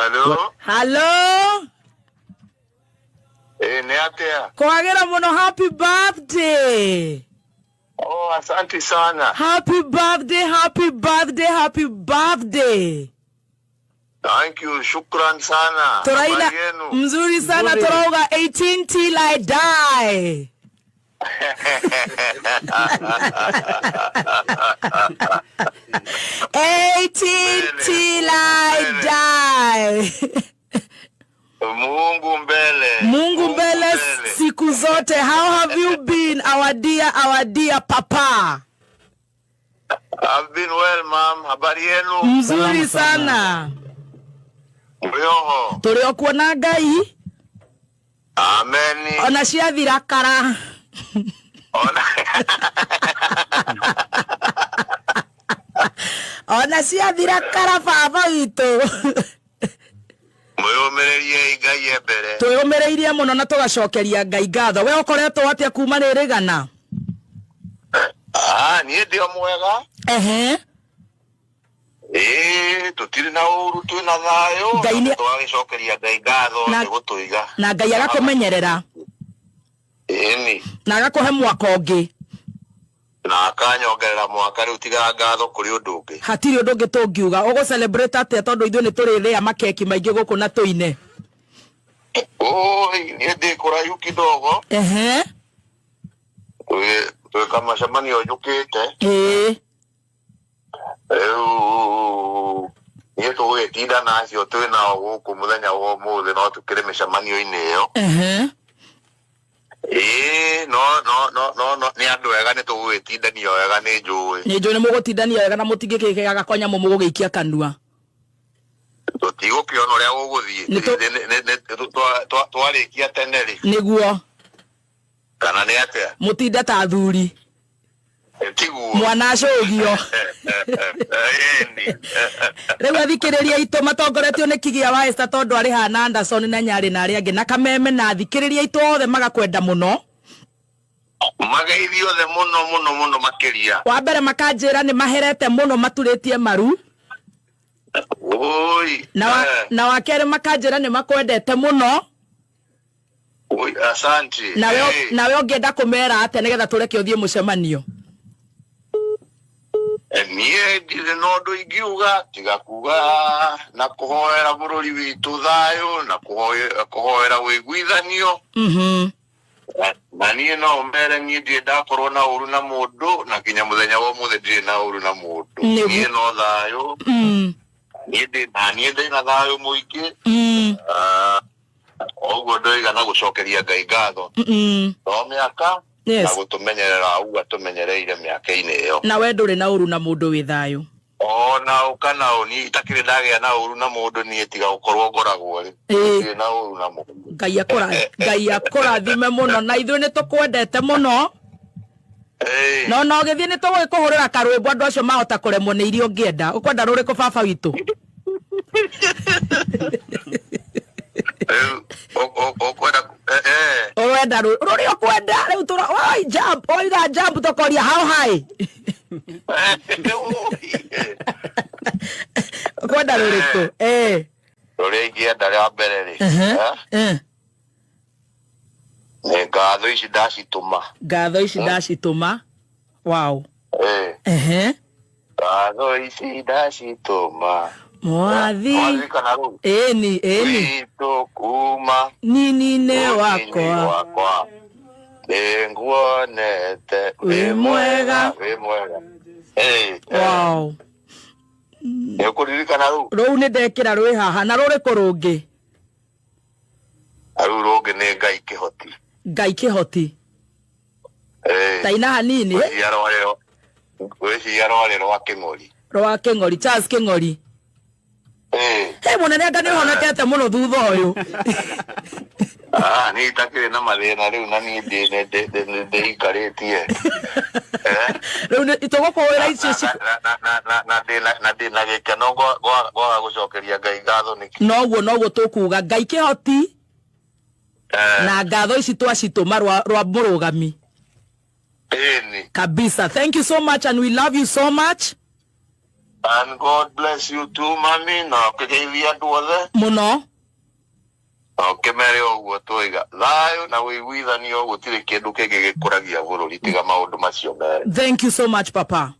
Hello. Hello. Eh, nĩ atĩa? Kwagĩra mũno, happy birthday. Oh, asante sana. Happy birthday, happy birthday, happy birthday. Thank you, shukran sana. Tũraina Habari yenu? mzuri sana. Mzuri. Tũrauga 18 till I die. 18 till I die. Mungu mbele. Mungu mbele siku zote. How have you been, our dear papa? I've been well, ma'am. Habari yenu? Mzuri Salama sana. sana. Mrioho. Tũrĩ o kuona Ngai. Ameni. Ona ciathira kara. Ona. Ona ciathira kara, baba witũ. Mwĩyũmĩrĩriei, Ngai e mbere. Twĩyũmĩrĩirie mũno na tũgacokeria Ngai ngatho. We ũkoretwo atĩa kuma rĩrĩ gana? Ah, niĩ ndĩ o mwega. Ĩĩ, tũtirĩ na ũru, twĩ na thayũ. Ngai Tũgagĩcokeria Ngai ngatho nĩ gũtũiga. Na Ngai agakũmenyerera. Ĩni. Na agakũhe mwaka ũngĩ. Na akanyongerera mwaka rĩu, tiga ngatho kũrĩ ũndũ ũngĩ. Hatirĩ ũndũ ũngĩ tũngiuga. Ũgũ celebrate atĩa, tondũ ithuĩ nĩ tũrĩthĩa makeki maingĩ gũkũ na tũine? Oi, niĩ ndĩ kũraihu kidogo. Twĩka macemanio njũkĩte. Rĩu niĩ tũgũgĩtinda na acio twĩ nao gũkũ mũthenya wa ũmũthĩ, no tũkĩrĩ mĩcemanio-inĩ ĩyo. Ĩĩ, no no no no no nĩ andũ ega, nĩ tũgũgĩtindania wega, nĩ njũĩ. Nĩ njũĩ nĩ mũgũtindania wega na mũtingĩkĩgaga konyamũ mũgũgĩikia kanua. Tũtigũkĩona ũrĩa gũgũthiĩ. Twarĩkia tene rĩ. Nĩguo. Kana nĩ atĩa? Mũtinde ta athuri. Tiguo? Mwana acũgio. Ĩni. Rĩu athikĩrĩria aitũ matongoretio nĩ Kigia wa Esther, tondũ arĩ haha na Anderson na Nyarĩ na arĩa angĩ na Kameme na athikĩrĩria aitũ othe magakwenda mũno. Mageithio othe mũno mũno mũno makĩria. Wa mbere makanjĩra nĩ maherete mũno, maturĩtie maru. Oi. Na wa kerĩ makanjĩra nĩ makwendete mũno. Oi, asante. Nawe nawe ũngĩenda kũmera atĩa nĩgetha tũreke ũthiĩ mũcemanio? Niĩ ndirĩ na ũndũ ingiuga tiga kuga na kũhoera bũrũri witũ thayũ na kũhoera ũiguithanio. Na niĩ no mere niĩ ndirĩ ndakorwo na ũru na mũndũ, na nginya mũthenya wa ũmũthĩ ndirĩ na ũru na mũndũ. Niĩ no thayũ. Na niĩ ndĩ na thayũ mũingĩ. Ah, ũguo ndoiga na gũcokeria Ngai ngatho no mĩaka na gũtũmenyerera ũguo atũmenyereire mĩaka-inĩ ĩyo. Na we ndũrĩ na ũru na mũndũ, wĩ thayũ? Ona ũ kana ũ, niĩ itakĩrĩ ndagĩa na ũru na mũndũ niĩ, tiga gũkorwo ngoragwo rĩ. Ndirĩ na ũru na mũndũ. Ngai akũrathime mũno, na ithuĩ nĩ tũkwendete mũno. No no gĩthiĩ nĩ tũgũkũhũrĩra karwĩmbo, andũ acio mahota kũremwo nĩ iria ũngĩenda. Ũkwenda rũrĩkũ, baba witũ? Rĩu ũkwenda Ũrenda rũrĩa ũkwenda rĩu tũra oi jump, oiga jump, tũkoria how high. Ũkwenda rũrĩkũ? Rũrĩa ingĩenda rĩa mbere rĩ, nĩ "Ngatho ici ndacitũma". "Ngatho ici ndacitũma", wow. Ngatho ici ndacitũma Mwathi. Mwaririkana rũu? Ĩni, ĩni. Witũ kuma nini-inĩ ũnini wakwa wakwa nĩnguonete wĩ mwega. Wĩ mwega. Nĩ ũkũririkana rũu? Rũu nĩ ndekĩra rwĩ haha. Na rũrĩkũ rũngĩ? Na rĩu rũngĩ nĩ "Ngai Kĩhoti". "Ngai Kĩhoti". Taina hanini. Ngwĩciria rwarĩ rwa Kĩng'ori. Rwa Kĩng'ori, Charles Kĩng'ori. He mũnene, anga nĩ ũhonokete mũno thutha ũyũ. Ah, niĩ itakĩrĩ na mathĩna rĩu, na niĩ ndĩikarĩtie. Rĩu tũgũkũhũrĩra icio Na ndĩna gĩkeno, ngwaga gũcokeria Ngai ngatho nĩkĩ? Noguo tũkuga "Ngai Kĩhoti" na "Ngatho ici twacitũma" rwa mũrũgami. Ĩni. Kabisa, thank you so much and we love you so much. And God bless you too, mami, na ũkĩgeithia andũ othe. Mũno. Na ũkĩmere ũguo twoiga thayũ na ũiguithanio, gũtirĩ kĩndũ kĩngĩ gĩkũragia bũrũri tiga maũndũ macio merĩ. Thank you so much, papa.